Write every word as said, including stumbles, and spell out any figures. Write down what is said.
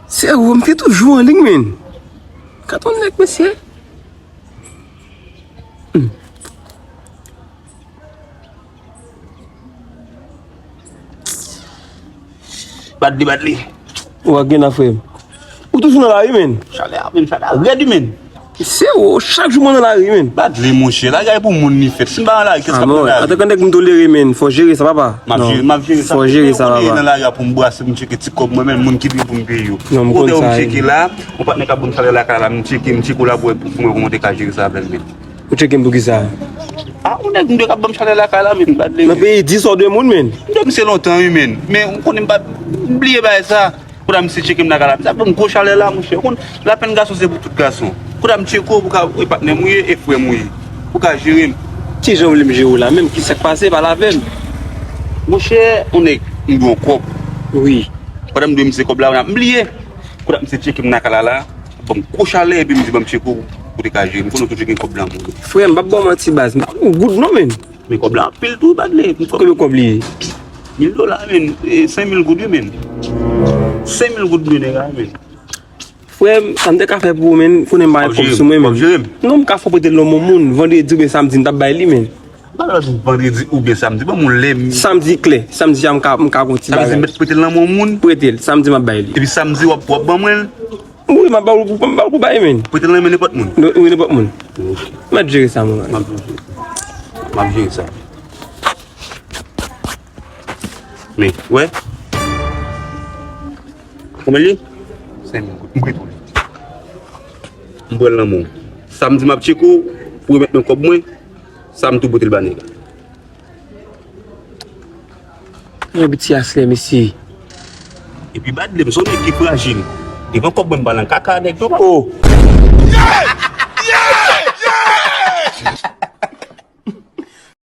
Sèwo, m te toujou an liy, men. Gad on nèg, mesye. Hmm. Bat li, bat li. Ou ak gen afè m. Ou toujou nan lari, men. Chalè a, men, chalè a rèd, men. Sèwo, chak jou mwen nan lari, men. Bat li, monchè. Lari a pou moun li fèt. Si m pa nan lari, kiyès k ap nan lari? Antanke nèg m tolere, men. Fò jere sa, papa. M ap jere, m ap jere sa. Fò jere sa, papa. Nan lari a pou m brase, pou m tcheke ti kòb mwen, men, moun ki vle pou m peye yo. Non, m konn sa. Ou tcheke la, yon patnè k ap ban m chalè lakay la, m tcheke, m tcheke w la pou, pou mwen, kòman w te ka jere sa avè l, men. Ou tcheke m pou kisa? A, yon nèg m dwe k ap ban m chalè lakay la, men, m pa t leve. Nan peyi dis ou de moun, men. M dwe misye lontan, wi, men. Men, ou konnen m pa, m bliye bagay sa. Kounye a misye tcheke m lakay la. Misye ap ban m gwo chalè la, monchè. Ou konn, lapenn gason se pou tout gason. Kounye a m tcheke w pou ka, e patnè m ou ye, e frè m ou ye. Pou ka jere m. Kijan w vle m jere w la menm? Kisa k pase? Pale avè m. Monchè, yon nèg, m dwe yon kòb. Wi. Pandan m dwe misye kòb la, m bliye. Kounye a misye tcheke m lakay la la. Ban m gwo chalè, epi m di ban m tcheke w pou te ka jere m. Konnen w toujou gen kòb nan men w. Frè m, m p ap ba w manti, baz. M pa gen yon goud non, men. Men kòb la anpil tou, bat li. Konbyen kòb li ye? Mil dola, men. E, senk mil goud, wi, men. Senk mil goud, men, nèg la, men. Frè m, sa m te ka fè pou ou, men, konnen m pa gen kòb sou mwen, men. W ap jere m? Non, m ka fè w prete l nan men yon moun. Vandredi oubyen samdi, m t ap bay li, men. M pa lòt vandredi oubyen samdi, ban m yon lè, m... Samdi klè. Samdi a, m ka, m ka gon ti bagay. Samdi, m mèt prete l nan men yon moun? Prete l. Samdi, m ap bay li. Epi samdi, w ap, w ap ban mwen l? Wi, m ap ba w pou, m ap ba w pou bay, men. Prete l nan men nenpòt moun? Wi, nenpòt moun. Ok. M ap jere sa, mwen. M ap jere. M ap jere sa. Men, wè. Konbyen li? Senk mil goud. M prete w li. M pran l nan men w. Samdi, m ap tcheke w pou remèt mwen kòb mwen. Sa m tou pote l ba nèg la. Yon piti aslè, mesye. Epi bat li, m se yon nèg ki frajil. Devan kòb mwen, m pa nan kaka nèg yo. Oh!